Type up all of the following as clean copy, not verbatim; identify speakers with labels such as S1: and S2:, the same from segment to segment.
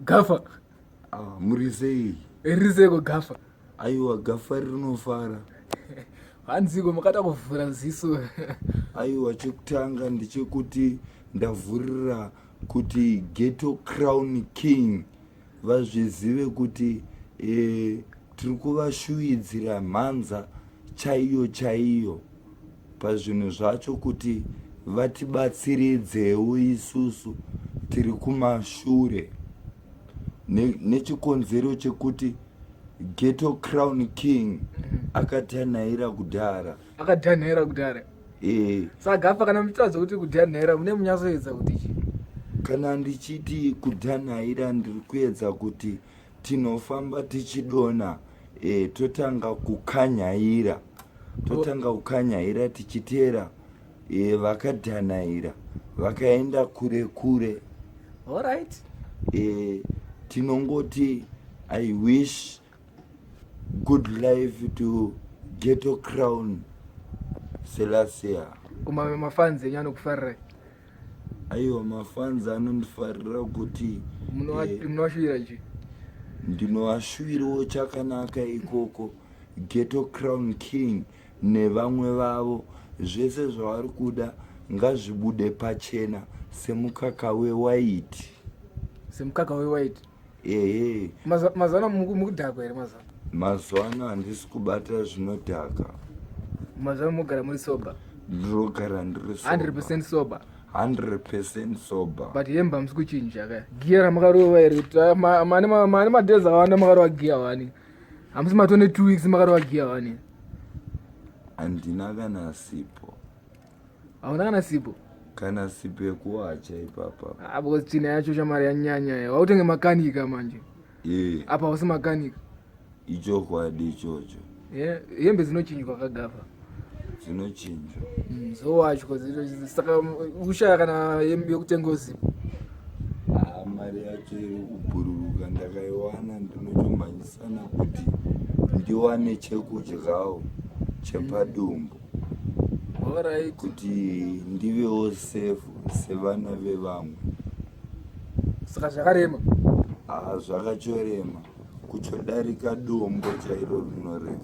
S1: Gafa.
S2: Ah, muri sei?
S1: Riri seiko gafa?
S2: Aiwa gafa rinofara.
S1: Hanziko makata kuvhura ziso.
S2: Aiwa chekutanga ndechekuti ndavhurira kuti Ghetto Crown King vazvizive kuti eh, tiri kuvashuwidzira mhanza chaiyo chaiyo pazvinhu zvacho kuti vatibatsiridzewo isusu tiri kumashure nechikonzero chekuti Ghetto Crown King akatanhaira kudhara.
S1: Akatanhaira kudhara.
S2: Eh.
S1: Saka gafa kana muchitaura kuti kudhanhaira mune munyatsoedza kuti chii?
S2: Kana ndichiti kudhanhaira ndiri kuedza kuti tinofamba tichidona e, totanga kukanyaira totanga kukanyaira tichiteera e, vakadhanaira vakaenda kure kure.
S1: Alright.
S2: E, tinongoti I wish good life to Ghetto Crown Selassie.
S1: Kuma mafans enyu anokufarirai?
S2: Aiwa mafans anondifarira kuti
S1: munovashuwira chii?
S2: Ndinovashuwirawo chakanaka ikoko Ghetto Crown King nevamwe vavo zvese zvavari kuda ngazvibude pachena semukaka wewaiti.
S1: Semukaka wewaiti?
S2: Ehe.
S1: Mazuva ano mukudhakwa here mazuva?
S2: Mazuva ano handisi kubata zvinodhaka.
S1: Mazuva ano mugara muri sober?
S2: Ndinogara ndiri sober.
S1: 100% sober.
S2: 100% sober.
S1: But hembe hamusi kuchinja ka. Giya ramakarova iri mane mane madays akawanda makarova giya wani. Hamusi matone 2 weeks makarova giya wani.
S2: Handina kana sipo.
S1: Hauna kana sipo?
S2: Kana sipo yekuwacha ipapa.
S1: Ah, because tsvina yacho shamari yanyanya. Wautenge makanika manje.
S2: Yeah.
S1: Apa hausi makanika.
S2: Ichokwadi ichocho.
S1: Yeah, hembe dzinochinjwa kagafa.
S2: Dzinochinjwa.
S1: Dzowachwa saka ushaya kana hembe yekutenga usipo.
S2: Ah, mari yacho iri kubhururuka ndakaiwana ndinotomhanyisana kuti ndiwane chekudyawo chepadumbu.
S1: Alright.
S2: Kuti ndivewo safe sevana vevamwe.
S1: Saka zvakarema?
S2: Ah, zvakachorema kuchodarika dombo chairo rinorema.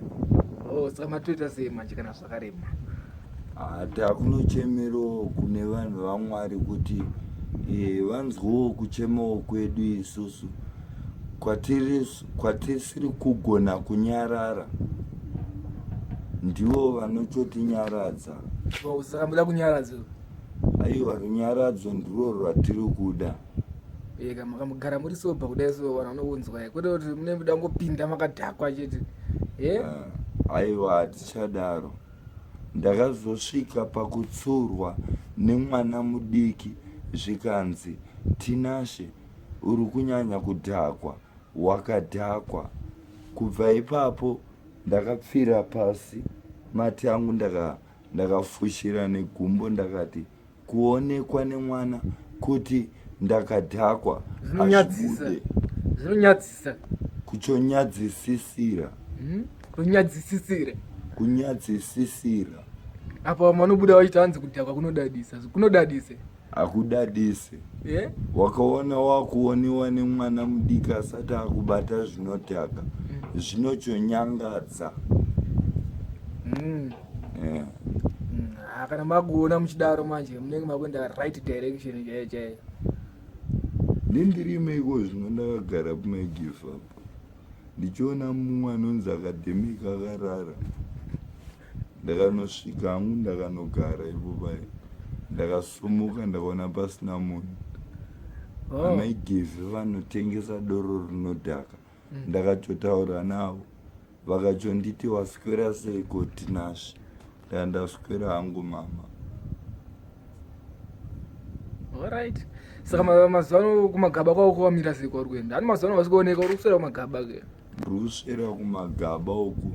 S1: Oh, saka matoita sei manje kana zvakarema?
S2: Ah, takunochemerawo kune vanhu vaMwari kuti eh, vanzwewo kuchemawo kwedu isusu kwatiri kwatisiri kugona kunyarara ndivo vanochotinyaradza.
S1: Oh, saka muda kunyaradzwa?
S2: Aiwa, runyaradzo ndirwo rwatiri kuda.
S1: Eka makamugara muri sober kudai so vanhu vanokunzwai kwete kuti mune muda ngopinda makadhakwa chete. Eh?
S2: Ah, aiwa hatichadaro. Ndakazosvika pakutsurwa nemwana mudiki zvikanzi Tinashe uri kunyanya kudhakwa wakadhakwa. Kubva ipapo ndakapfira pasi mate angu ndaka ndakafushira negumbo ndakati kuonekwa nemwana kuti ndakadhakwa
S1: zvinonyadzisa zvinonyadzisa
S2: kuchonyadzisisira
S1: Kunyadzisisira.
S2: Kunyadzisisira.
S1: Apa vamwe vanobuda vachiti hanzi kudhakwa kunodadisa. Kunodadise.
S2: Hakudadise.
S1: Yeah?
S2: Wakaona wakuoniwa nemwana mudiki asati akubata zvinodhaka. Zvinochonyangadza. Yeah.
S1: Ah, kana makuona muchidaro manje munenge makuenda right direction chaiyo chaiyo.
S2: Ndirimo iko zvino ndakagara pumagive up. Ndichiona mumwe anonzi academic akarara. Ndakanosvika hangu ndakanogara ipo paye. Ndakasumuka ndakaona pasina munhu.
S1: Oh.
S2: Amai Gevhi vanotengesa doro rinodhaka. Ndakatotaura navo. Vakachonditi waswera seiko Tinashe. Ndanga ndaswera hangu mama.
S1: Alright. Saka mazuva ano kumagaba kwako kwamira sei kwauri kuenda? Hani mazuva ano vasi kuoneka uri kuswera kumagaba ke.
S2: Ndiri kuswera kumagaba uku.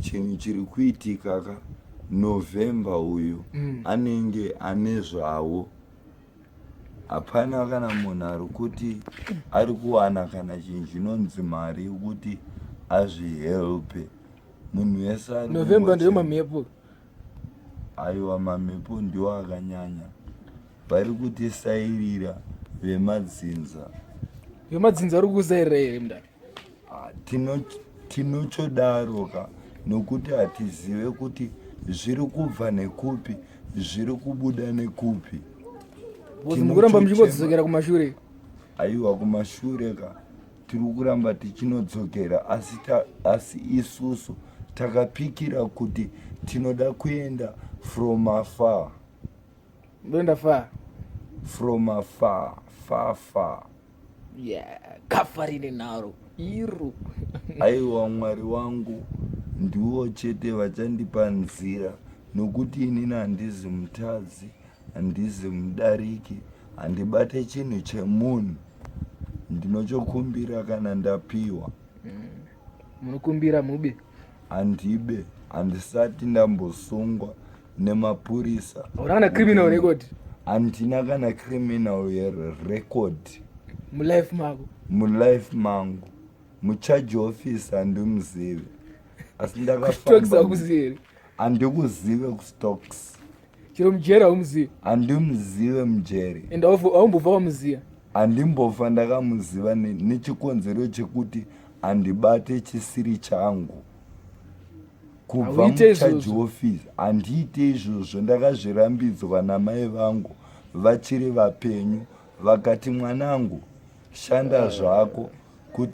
S2: Chinhu chiri kuitika ka November uyu anenge ane zvawo. Hapana kana munhu ari kuti ari kuwana kana chinhu chinonzi mari yekuti azvihelpe. Munhu wese ari
S1: November ndiyo
S2: kungochema.
S1: mamhepo.
S2: Aiwa mamhepo ndiwo akanyanya. Vari kutisairira vemadzinza.
S1: Vemadzinza vari kukusairira here mudara?
S2: Ah, tinochodaro ka nokuti hatizive kuti zviri kubva nekupi, zviri kubuda nekupi.
S1: Mukuramba muchingodzokera kumashure?
S2: Aiwa, kumashure ka tiri kuramba tichinodzokera, asi isusu takapikira kuti tinoda kuenda from afar.
S1: Ndoenda far.
S2: From afar, far far.
S1: Yeah, kafa rine nharo iro.
S2: Aiwa, Mwari wangu ndiwo chete vachandipa nzira, nokuti inini handizi mutadzi, handizi mudariki, handibate chinhu chemunhu, ndinochokumbira kana ndapiwa.
S1: Munokumbira mube?
S2: Handibe, handisati ndambosungwa nemapurisa.
S1: Hauna kana criminal record?
S2: Handina kana criminal record.
S1: Mulife mako?
S2: Mulife mangu. Mucharge office handimuzive, asi
S1: Stocks hakuzivi here?
S2: Handikuzive kustocks.
S1: Chero mujeri haumuzivi?
S2: Handimuzive mujeri.
S1: And haumbofa wamuziva?
S2: Handimbofa ndakamuziva nechikonzero chekuti handibate chisiri changu. Kubva
S1: Hauite
S2: mucharge
S1: izvozvo.
S2: office handiite izvozvo, ndakazvirambidzwa namai vangu vachiri vapenyu, vakati, "Mwanangu, shanda zvako kuti